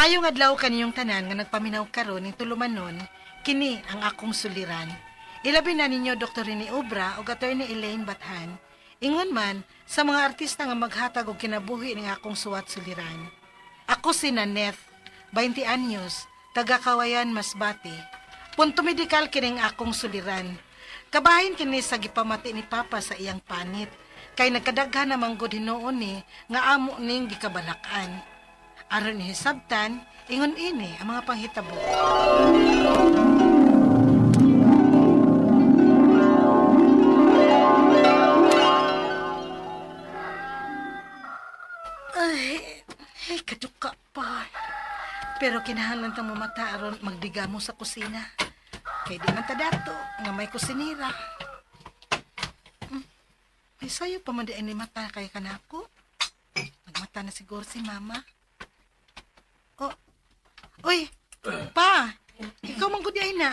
Maayong adlaw kaniyong tanan nga nagpaminaw karon ning tulumanon, kini ang akong suliran. Ilabi na ninyo Dr. Rene Obra ug Attorney Elaine Bathan. Ingon man sa mga artista nga maghatag og kinabuhi ning akong suwat suliran. Ako si Naneth, 20 anyos, taga Kawayan, Masbate. Punto medikal kining akong suliran. Kabahin kini sa gipamati ni Papa sa iyang panit. Kay nagkadaghan namang gud hinuon ni nga amo ning gikabalakan. Aron ni hisabtan, ingon ini ang mga panghitabo. Ay, ay, kaduka pa. Pero kinahanglan tang mamata aron magdigamo sa kusina. Kay di man ta dato nga may kusinira. May sayo pa man di ni mata kay kanako. Nagmata na siguro si mama. Oh, uy, pa, ikaw man gud ay na.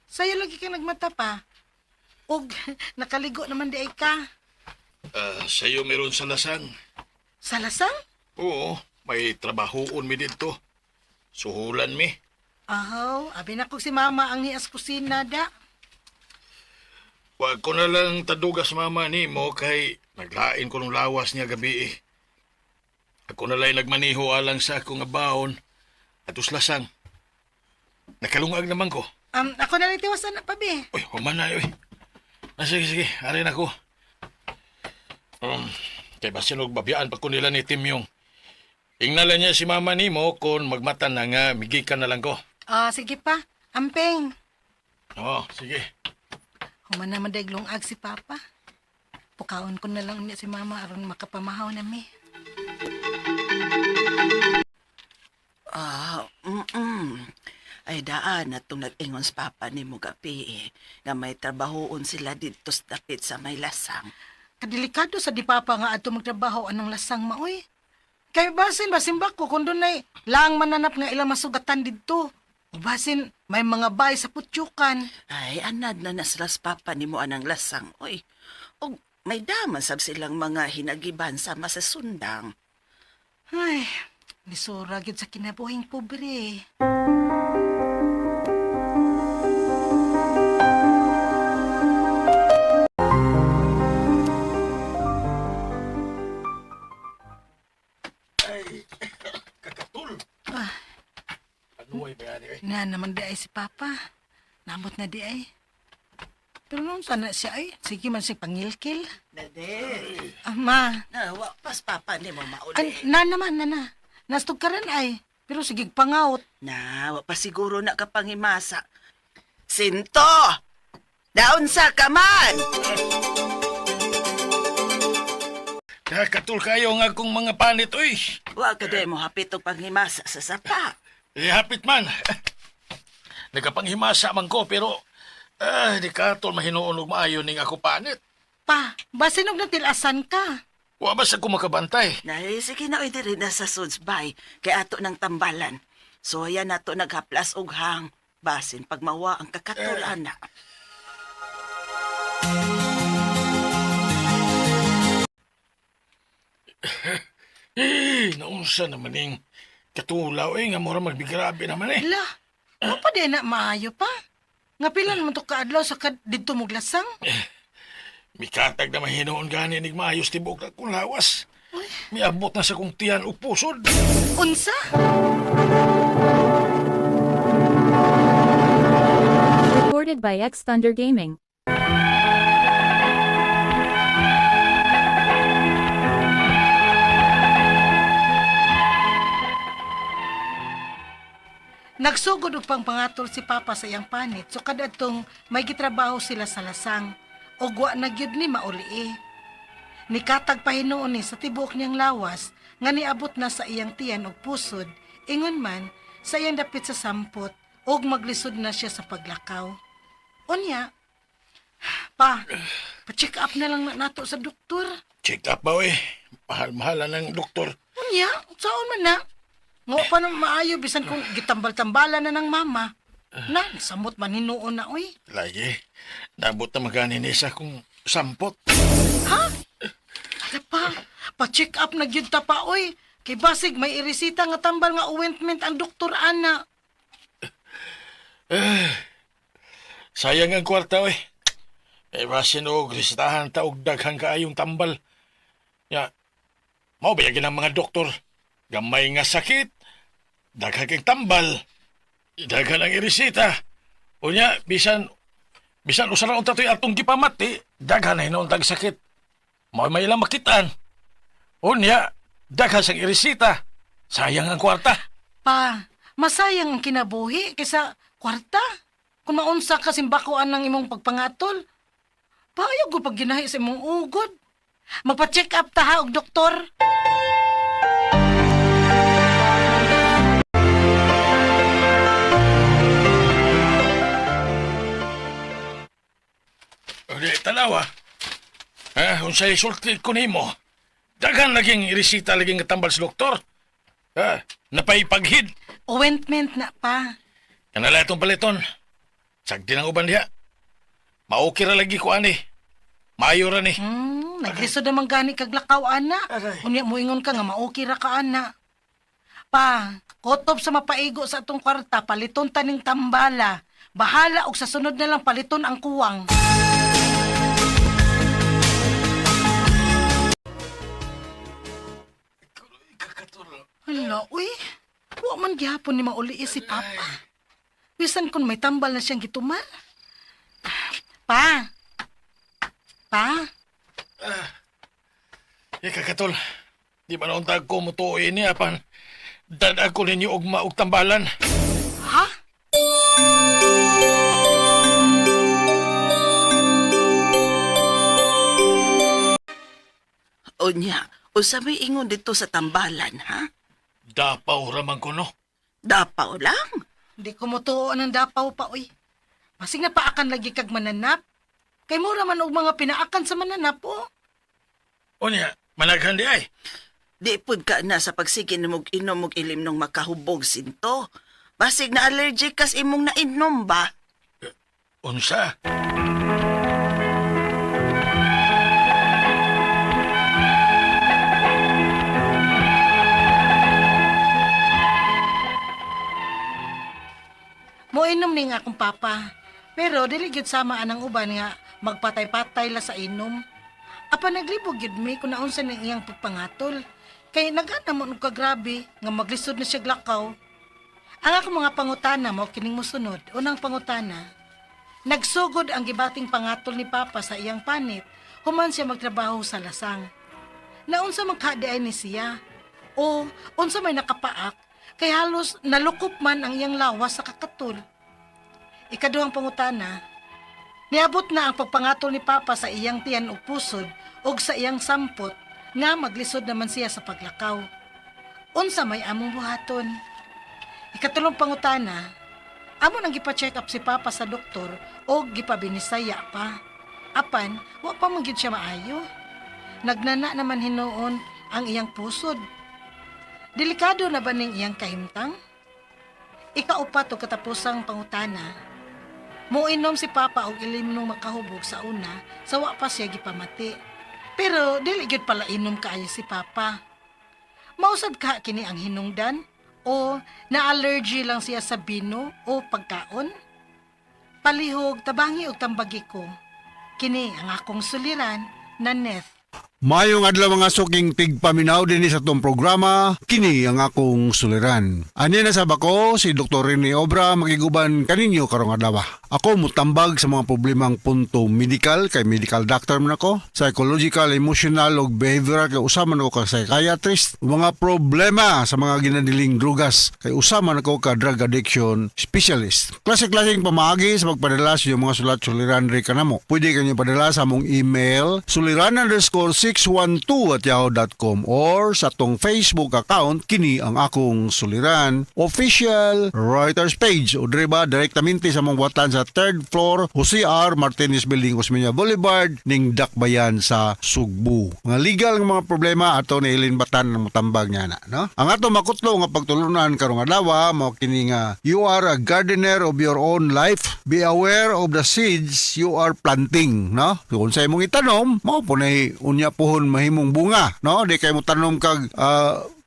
Sayo lagi ka nagmata pa. Og nakaligo naman di ay ka. Sa'yo meron sa lasang. Sa lasang? Oo, may trabahoon mi dito. Suhulan mi. Ahaw, abi na ko si mama ang nias kusina da. Wag ko na lang tadugas mama nimo kay naglain ko nung lawas niya gabi eh. Ako na lang nagmaniho alang sa akong nga baon at uslasang. Nakalungag naman ko. Ako na lang tiwasan na pa, be. Uy, human na, uy. Ah, sige, sige, arin ako. Kay basin og babiyaan pa ko nila ni Tim yung. Ingnala niya si mama nimo kung magmata na nga migikan na lang ko. Ah, sige pa. Amping. Oo, sige. Human naman dag lungag si Papa. Pukaon ko na lang niya si Mama aron makapamahaw na mi. Ah, Ay daan na itong nag-ingon sa papa ni mo gabi eh, nga may trabahoon sila dito sa dapit sa may lasang. Kadelikado sa di Papa nga adto magtrabaho anang lasang maoy. Kay basin basin ba ko kung dunay laang mananap nga ilang masugatan didto. O basin may mga bay sa putyukan. Ay, anad na nasila sa papa ni mo anang lasang, oy. Og may daman sab silang mga hinagiban sa masasundang. Ay, lisura gyud sa kinabuhing pobre. Ay, kakatul. Ano ay bayani ay? Na naman di ay si Papa. Namot na di ay. Pero noon sana siya ay. Sige man siya pangilkil. Nade, Ama, na wa pas papa ni mo mauli. an, na naman, na na. Nastugkaran ay. Pero sige pangaut. Na, wa pa siguro na kapangimasa. Sinto! Daon sa kaman! Kakatul kayo nga akong mga panit, uy. Wa ka mo hapit og panghimasa sa sapa. Eh, hapit man. Nagkapanghimasa man ko, pero di katol mahinuon og maayo ning ako panit. Pa, basin og natilasan ka. Wa ba sa ko makabantay? Na, sige na, oy, diri na sa Sudsbay, kay ato ng tambalan. So, yan nato naghaplas og hang. Basin pagmawa ang kakatul, ana. Eh, naunsa naman ning katulaw eh, nga mura magbigrabe naman eh. La, wa pa di na maayo pa. Nga pila naman to kaadlaw sa kad didto mo lasang. Mikatag na mahinuon gani nig maayos tibok na kong lawas. Miabot na sa kong tiyan ug pusod. Unsa? Recorded by X Thunder Gaming. Nagsugod og pangpangatol si Papa sa iyang panit so kadadtong may gitrabaho sila sa lasang ug wa na gyud ni mauli eh. Nikatag pa hinuon ni sa tibuok niyang lawas nga niabot na sa iyang tiyan og pusod ingon man sa iyang dapit sa sampot ug maglisod na siya sa paglakaw. Unya, pa, pa-check up na lang na nato sa doktor. Check up ba eh? Mahal-mahala ng doktor. Unya, saon man na? Ngo pa nang maayo bisan kung gitambal-tambala na ng mama. Na, samot man hinuon na oy. Lagi, nabot na magani ni sa kong sampot. Ha? Ala pa, pa-check up na gyud ta pa oy. Kay basig may iresita nga tambal nga ointment ang doktor ana. Sayang ang kwarta, oy. Eh, basin og resitahan ta og daghan kaayong tambal. Ya, mao ba ang mga doktor? Gamay nga sakit, daghan kay tambal, daghan ang iresita. Unya, bisan bisan usa ra unta to'y atong gipamati, daghan na hinuon tag sakit. Mao may ilang makitaan. Unya, daghan sang iresita. Sayang ang kwarta. Pa, masayang ang kinabuhi kaysa kwarta. Kung maunsa ka simbakuan ng imong pagpangatol. Pa, ayaw ko pag ginahi sa imong ugod. Magpa-check up ta ha og doktor. Uli, tanawa. Ha, unsay sulti ko nimo. Daghan laging iresita laging tambal sa doktor. Ha, napaipaghid. Ointment na pa. Kanala itong paliton. Sagdi ng uban diha. Maokay ra lagi ko ani. Maayo ra ni. Naglisod naman gani kag lakaw ana. Aray. Unya moingon ka nga maokay ra ka ana. Pa, kotob sa mapaigo sa atong kwarta, paliton taning tambala. Bahala og sa sunod na lang paliton ang kuwang. Hala, uy. Wa man gihapon ni mauli si Papa. Bisan kung may tambal na siyang gitumar. Pa! Pa? Ikakatol. Di ba noon tag ko mutuoy ni apan. Dadag ko ninyo og maog tambalan. Ha? Unya, usa may ingon dito sa tambalan, ha? Dapaw ra man ko no. Dapaw lang. Hindi ko mutuo ng dapaw pa, uy. Masig na paakan lagi kag mananap. Kay mura man og mga pinaakan sa mananap, oh. Unya, managhan di ay. Di pud ka na sa pagsige nimog inom og ilim nung makahubog sinto. Basig na allergic kas imong nainom ba? Unsa? Moinom ni nga akong papa. Pero dili gyud sama anang uban nga magpatay-patay la sa inom. Apa naglibog gyud mi kung naunsa ning iyang pagpangatol. Kay nagana mo og kagrabe nga maglisod na siya lakaw. Ang akong mga pangutana mao kining mosunod. Unang pangutana, nagsugod ang gibating pangatol ni Papa sa iyang panit human siya magtrabaho sa lasang. Naunsa man ka ni siya o unsa may nakapaak kay halos nalukop man ang iyang lawas sa kakatul. Ikaduhang pangutana, niabot na ang pagpangatol ni Papa sa iyang tiyan og pusod og sa iyang sampot nga maglisod naman siya sa paglakaw. Unsa may among buhaton? Ikatulong pangutana, amo nang gipa-check up si Papa sa doktor o gipabinisaya pa. Apan, wa pa man gyud siya maayo. Nagnana naman hinuon ang iyang pusod. Delikado na ba ning iyang kahimtang? Ikaupat o katapusang pangutana, moinom si Papa og ilim nung makahubog sa una, sa wa pa siya gipamati. Pero dili gyud pala inom kaayo si Papa. Mausab ka kini ang hinungdan o na-allergy lang siya sa bino o pagkaon? Palihog tabangi og tambagi ko. Kini ang akong suliran na Neth. Mayong adlaw mga suking tigpaminaw dinhi sa atong programa, kini ang akong suliran. Ani na sa bako si Dr. Rene Obra makiguban kaninyo karong adlaw. Ako mutambag sa mga problemang punto medical kay medical doctor man ako, psychological, emotional ug behavioral kay usa man ako ka psychiatrist, mga problema sa mga ginadiling drugas kay usa man ako ka drug addiction specialist. Klase-klaseng pamaagi sa pagpadala sa inyong mga sulat suliran ri kanamo. Pwede kanyo padala sa among email suliran_612@yahoo.com or sa atong Facebook account kini ang akong suliran official writers page o dire ba direktamente sa among watan sa third floor Jose R. Martinez Building, Osmeña Boulevard ning Dakbayan sa Sugbo. Mga legal nga mga problema ato ni Eileen Batan ang mutambag niya na, no? Ang ato makutlo nga pagtulunan karong adlaw mao kini nga you are a gardener of your own life. Be aware of the seeds you are planting, no? Kung sa imong itanom, mao po nay unya puhon mahimong bunga, no? Di kay mo tanom kag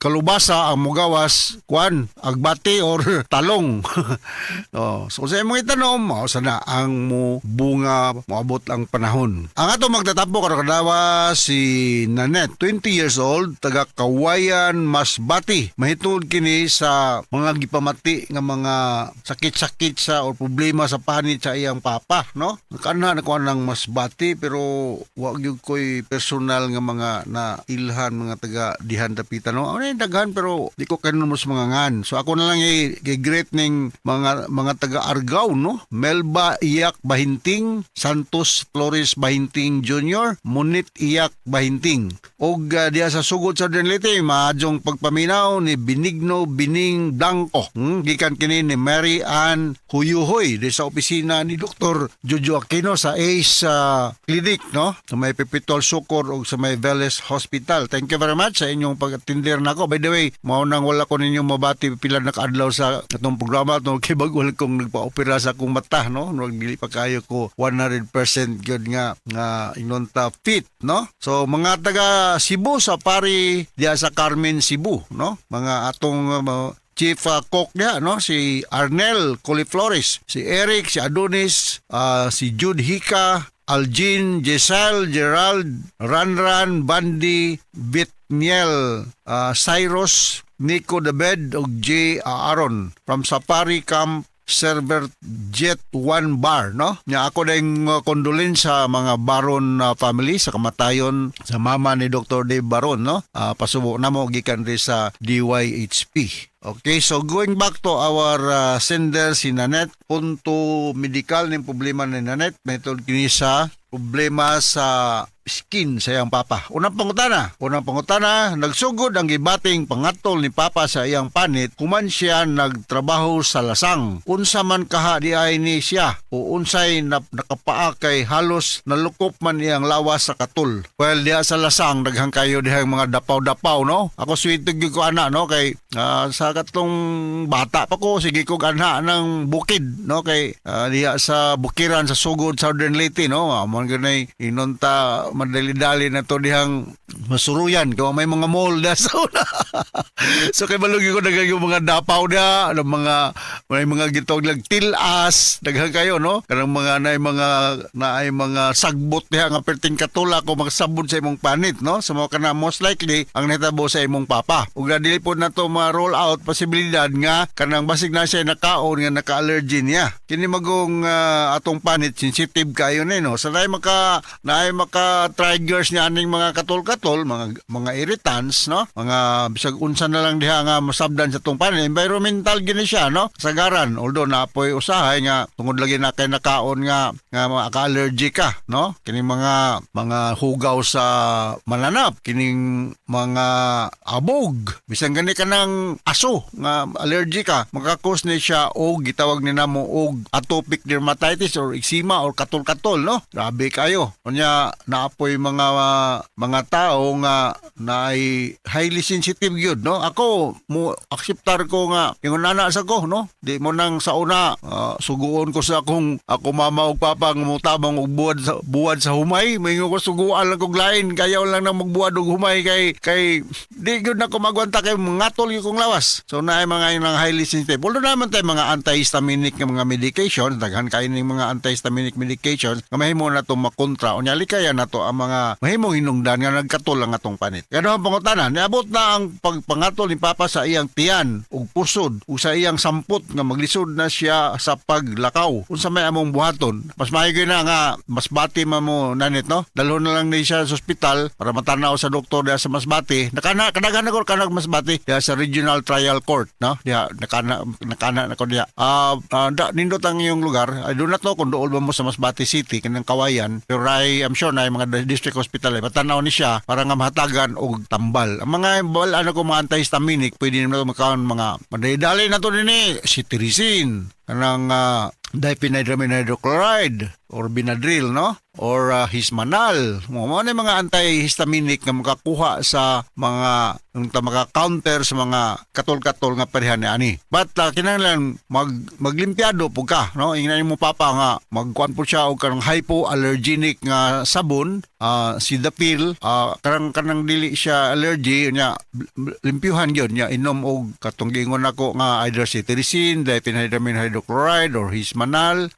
kalubasa, ang mugawas kuan, agbati or talong. Oh, so sa imong itanom, mao sana ang mo bunga moabot ang panahon. Ang ato magtatapo karon kadlawa, si Nanette, 20 years old, taga Kawayan, Masbate. Mahitungod kini sa mga gipamati nga mga sakit-sakit sa or problema sa panit sa iyang papa, no? Kanha na kuan ng Masbate, pero wa gyud ko'y personal nga mga na ilhan mga taga dihan dapita, no? Ano yung daghan, pero di ko kanon mo sa mga ngan. So ako na lang i-greet ning mga taga Argao, no? Melba Iyak Bahinting, Santos Flores Bahinting Jr., Munit Iyak Bahinting. Og diha sa sugod sa Leyte, maadjong pagpaminaw ni Benigno Bining Blanco. Gikan kini ni Mary Ann Huyuhoy di sa opisina ni Dr. Jojo Aquino sa ACE Clinic, no? Sa may Pepitol Sucor ug sa may Velez Hospital. Thank you very much sa inyong pag-atender nako. By the way, mao nang wala ko ninyo mabati pila na kaadlaw sa atong programa no, kay bag wala kong nagpa-opera sa akong mata, no? No, dili pa kayo ko 100% gyud nga ingon ta fit, no? So mga taga Cebu sa Pari diha sa Carmen Cebu, no? Mga atong Chief Cook niya, no? Si Arnel Coliflores, si Eric, si Adonis, si Jude Hika, Aljin, Giselle, Gerald, Ranran, Bandi, Bitniel, Cyrus, Nico Dabed ug J. Aaron from Safari Camp Server Jet 1 Bar, no? Nya ako ding condolence sa mga Baron family sa kamatayon sa mama ni Dr. Dave Baron, no? Pasubo namo gikan rin sa DYHP. Okay, so going back to our sender, si Nanette, punto medical ning problema ni Nanette, method kini sa problema sa skin sa iyang papa. Unang pangutana, nagsugod ang gibating pangatol ni papa sa iyang panit human siya nagtrabaho sa lasang. Unsa man kaha di ay ni siya o unsay nakapaa kay halos nalukop man iyang lawas sa katol? Well, diha sa lasang daghang kayo dihang mga dapaw-dapaw, no? Ako sweet gyud ko ana, no, kay sa katong bata pa ko, sige ko anha ng bukid, no, kay diha sa bukiran sa Sugod, Southern Leyte, no? Mo ganay inonta madali-dali na to dihang masuruyan kung may mga mall na sa una. So kay balugi ko daghang yung mga dapaw diha, ng mga may mga gitawag lang tilas, daghan kayo, no? Kanang mga naay mga sagbot diha nga perting katula ko magsabod sa imong panit, no? So mao kana most likely ang nahitabo sa imong papa. Ug dili po na to ma-roll out posibilidad nga kanang basig na siya nakaon nga naka-allergy niya. Kini magong atong panit sensitive kayo ni, no? So naay maka triggers niya aning mga katol-katol, mga irritants, no? Mga bisag unsa na lang diha nga masabdan sa atong panit. Environmental gini siya, no? Sagaran, although naapoy usahay nga tungod lagi na kay nakaon nga maka-allergy ka, no? Kining mga hugaw sa mananap, kining mga abog, bisan gani ka ng aso nga allergy ka, maka-cause ni siya og gitawag ni namo og atopic dermatitis or eczema or katol-katol, no? Grabe kayo. Unya naapoy mga tao nga naay highly sensitive gyud, no? Ako mo akseptar ko nga ingon ana sa ko, no? Di mo nang sa una suguon ko sa akong ako mama ug papa nga motabang og buwad sa humay, moingon ko suguan lang kog lain, kayaw lang nang magbuwad og humay kay di gyud na ko magwanta kay mangatol gyud kong lawas. So naay mga inang highly sensitive. Although naman tay mga antihistaminic nga mga medication, daghan kayo ning mga antihistaminic medications nga mahimo na to makontra. Unya likaya na to ang mga mahimong hinungdan nga nagkatol ang atong panit. Kaya ang pangutana, niabot na ang pagpangatol ni Papa sa iyang tiyan ug pusod ug sa iyang sampot nga maglisod na siya sa paglakaw. Unsa may among buhaton? Mas maayo gyud na nga Masbate man mo, Nanit, no? Dalhon na lang ni siya sa ospital para matanaw sa doktor diha sa Masbate. Nakana kadaghan ako kanag Masbate diha sa Regional Trial Court, no? Diha nakana na ko diha. Nindot ang iyong lugar. I do not know kung dool ba mo sa Masbate City kanang Kawayan. Pero I am sure na yung mga district hospital ay matanaw ni siya para nga mahatagan og tambal. Ang mga bal ano ko mga antihistaminic, pwede naman makaon mga madali na to dinhi, cetirizine, kanang diphenhydramine hydrochloride. or Benadryl, no? Or Hismanal. Mao na mga antihistaminic nga makakuha sa mga unta maka-counter sa mga katol-katol nga pareha ni ani. But kinahanglan maglimpiado pud ka, no? Ingnan mo papa nga magkuan po siya og kanang hypoallergenic nga sabon, Cetaphil, kanang dili siya allergy nya, limpyuhan gyud nya, inom og katong giingon nako nga either cetirizine, diphenhydramine hydrochloride or Hismanal,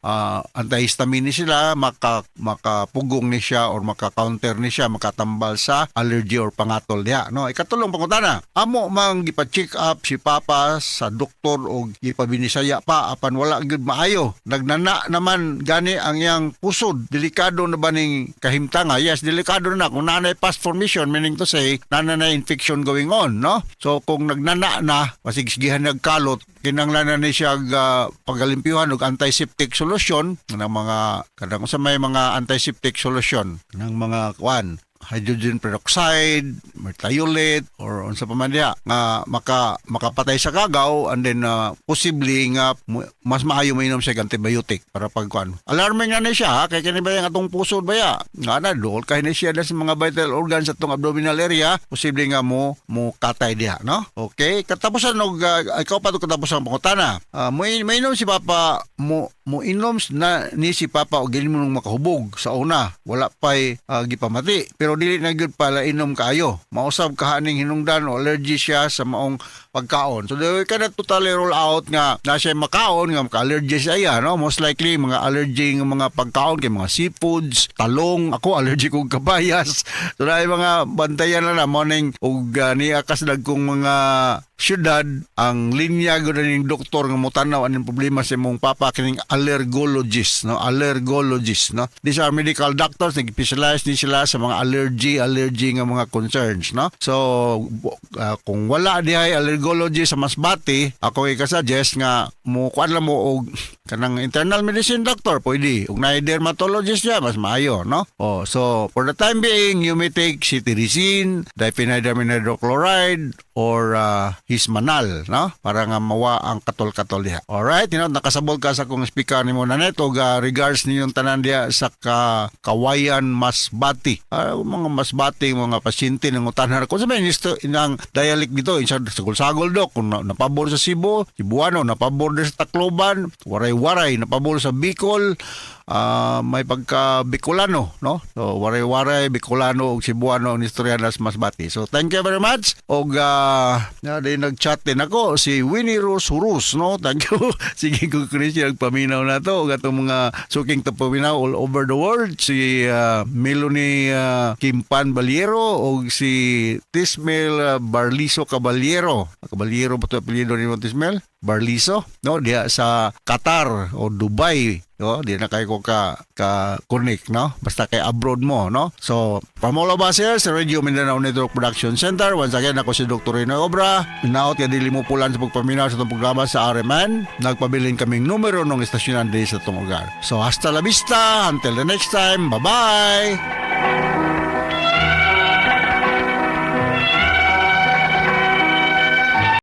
antihistamine ni sila, makapugong ni siya or maka-counter ni siya, makatambal sa allergy or pangatol diha, no? Ikatulong pangutana: amo mang gipa-check up si papa sa doktor og gipabinisaya pa apan wala gyud maayo. Nagnana naman gani ang iyang pusod. Delikado na ba ning kahimtanga? Yes, delikado na kung naa nay pus formation, meaning to say naa na infection going on, no? So kung nagnana na, masigsigihan nagkalot, kinahanglan na ni siya pagalimpyuhan og antiseptic solution ng mga kanang sa may mga antiseptic solution ng mga kwan, hydrogen peroxide, merthiolate or unsa pa man diha nga makapatay sa kagaw, and then posible nga mas maayo mainom siya og antibiotic para pagkuan. Alarming na ni siya ha, kay kini ba yung atong pusod baya nga na duol kay ni siya na sa mga vital organs sa atong abdominal area, posible nga mo katay diha, no? Okay, katapusan og ikaw pa to katapusan pangutana. Mo mainom si papa, mo inom na ni si papa og dili mo nung makahubog sa una, wala pay gipamati, pero dili na gyud pala inom kaayo. Mausab kahaning hinungdan o allergy siya sa maong pagkaon. So we cannot totally rule out nga na siya makaon nga maka-allergy siya iya, no? Most likely mga allergy nga mga pagkaon kay mga seafoods, talong, ako allergy kog kabayas. So na mga bantayan na na morning ug niya kas dagkong mga syudad ang linya gud ning doktor nga motanaw aning problema sa imong papa, kining allergologist, no? Allergologist, no? These are medical doctors, nag-specialize ni sila sa mga allergy allergy nga mga concerns, no? So kung wala dihay allergologist sa Masbate, ako ika-suggest nga mo kuan lang mo og kanang internal medicine doctor pwede, ug naay dermatologist siya mas maayo, no? Oh, so for the time being, you may take cetirizine, diphenhydramine hydrochloride or Hismanal, no? Para nga mawa ang katol-katol diha. Alright, nakasabot ka sa akong speaker nimo na net og regards ninyong tanan diha sa Kawayan, Masbate. Mga Masbate, mga pasyente ng utanar ko sa may nisto inang dialect dito, isa sagol-sagol dok kung napabor sa Cebu, Cebuano, napabor sa Tacloban, waray-waray, napabor sa Bicol, may pagka Bicolano, no? So waray-waray, Bicolano ug Cebuano ang istorya sa Masbate. So thank you very much. Og na din nag-chat din ako si Winnie Rose Hurus, no? Thank you. Sige ko Chris nagpaminaw na to ug atong mga suking tapaminaw all over the world, si Melanie Kimpan Baliero ug si Tismel Barliso Caballero. Caballero ba to apelyido ni Tismel? Barliso, no? Diha sa Qatar o Dubai, no? Di na kayo ko ka connect, no? Basta kay abroad mo, no? So, from all of us here sa Radio Mindanao Network Production Center, once again, ako si Dr. Rino Obra. Hinaot nga dili mo pulan sa pagpaminaw sa itong programa sa RMN. Nagpabilin kaming numero ng estasyonan din sa itong lugar. So, hasta la vista. Until the next time. Bye-bye!